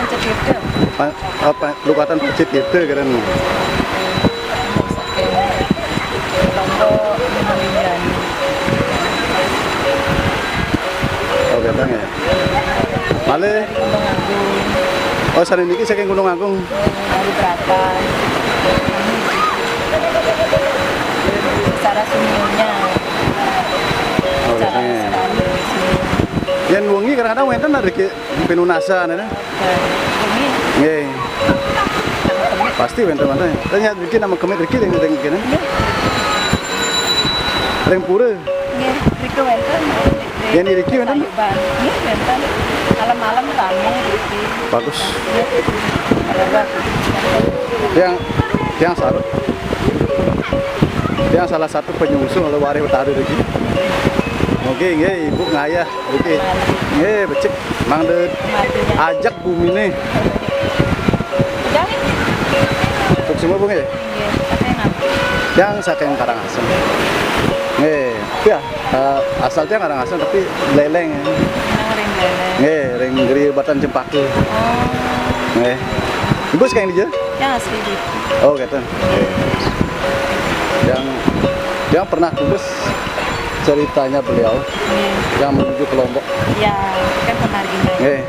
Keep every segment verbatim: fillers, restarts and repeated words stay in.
Cedhak. Pa-, apa, Lukatan Pancet Tirta keren. Saking Lombok, Rinjani. Oh, gendang ya. Malih. Gunung Agung. Oh, sané niki saking Gunung Agung. Dari Bratan. Secara sumurnya. Oh, secara gendang ya. Secara sumur. Yén wengi kadang-kadang wénten nggih pinunasan ya. Ini. Nggih. Pasti wénten-wénten. Lah nyat mriki nama kemit mriki ring ring kene. Nggih. Ring pura. Nggih, mriki wénten. Yén mriki wénten? Tayuban. Nggih, wénten. Malam-malam ramé mriki. Bagus. Nggih. Ada. Yang yang saru. Yang salah satu penyungsung oleh warih Betari mriki. Oke, nggih, Ibu ngayah. Oke. Nggih, becik. Mangda ajeg buminé. Udah? Suksma, Bu, nggih. Nggih, tapi enak. Yang saking Karangasem. Nggih, ya, eh, asal tiang Karangasem tapi Bléléng ya. Nang ring Bléléng. Nggih, ring Gri Batan Cempaka. Oh. Nggih. Ibu saking dija? Yang asli di. Oh, gitu. Nggih. Yang yang pernah tulis ceritanya beliau, nggih, yang menuju ke Lombok. Ya, kan pemarginya. Nggih.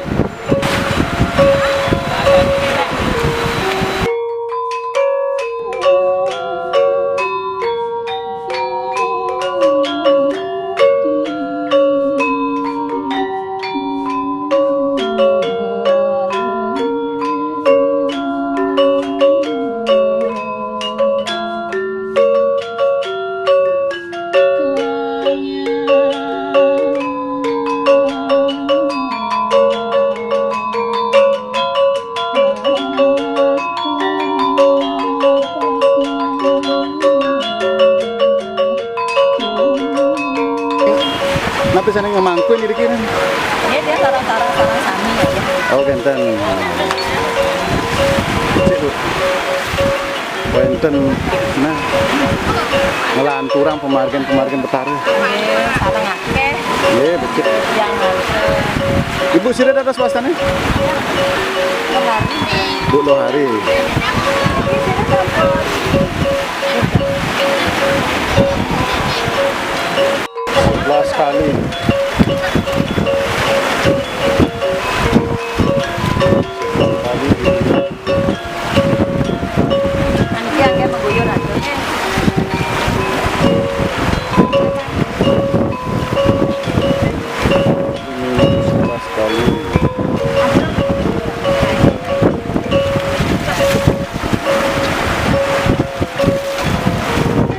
Napi sané ngamangku niki? Nggih, dia sareng-sareng sareng sami ya. Oh, kénten. Cek, Bu. Wénten, nah, nglanturang pamargin-pamargin Betara. Nggih, sareng akéh. Nggih, becik. Yang nganter. Ibu sira dados wastané? Lohari. Bu Lohari. Sebelas kali. Sebelas kali. Nanti agak mengguyur aja, oke? Ini sebelas kali.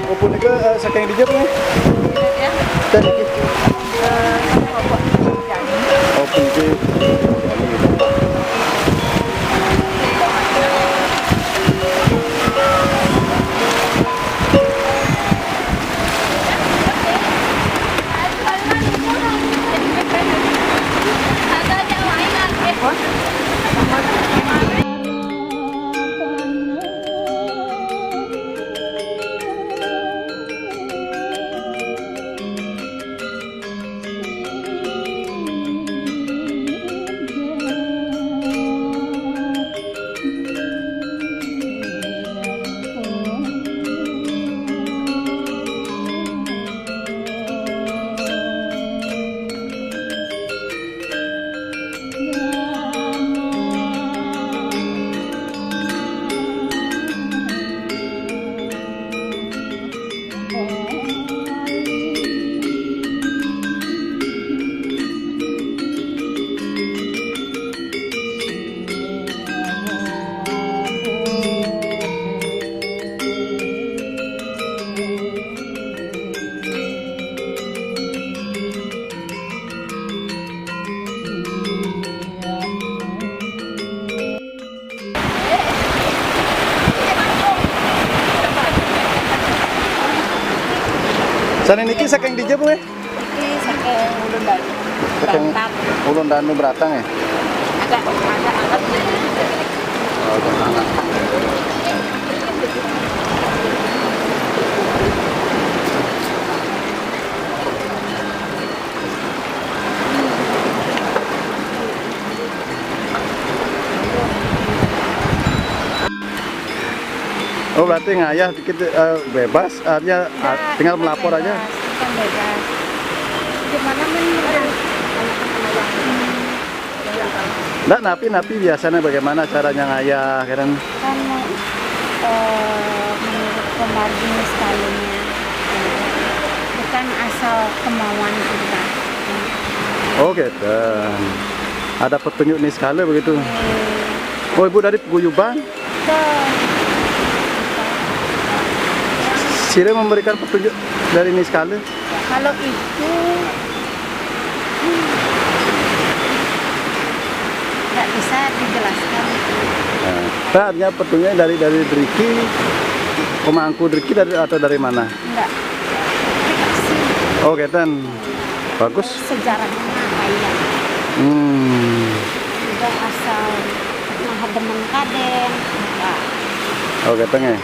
Oh, punika, eh, saking dija, Bu? Ya. Ten iki. Eh, oh, puniki. Sané niki saking dija, Bu, eh? Niki saking Ulun Danu. Saking Bratan. Ulun Danu Bratan, ya? Agak, agak, agak. Oh, agak hangat. Oh, berarti ngayah dikit, eh, bebas, artinya, ah, tinggal melapor aja. Bebas, bukan bebas. Gimana menurut? Ndak, napi-napi biasanya bagaimana caranya ngayah, kan? Kan, eh, menurut pemargi niskalinya, bukan asal kemauan kita. Oh, gitu. Ada petunjuk niskala begitu. Oh, Ibu dari paguyuban? Betul. Sira memberikan petunjuk dari niskala? Kalau itu, hmm, nggak bisa dijelaskan. Nah, artinya petunjuknya dari, dari driki, pemangku driki dari, atau dari mana? Enggak. Dikasih Oh, keten. Bagus. Sejarahnya apa ya? Hmm. Udah asal nah demen kadén, enggak. Oh, keten ya.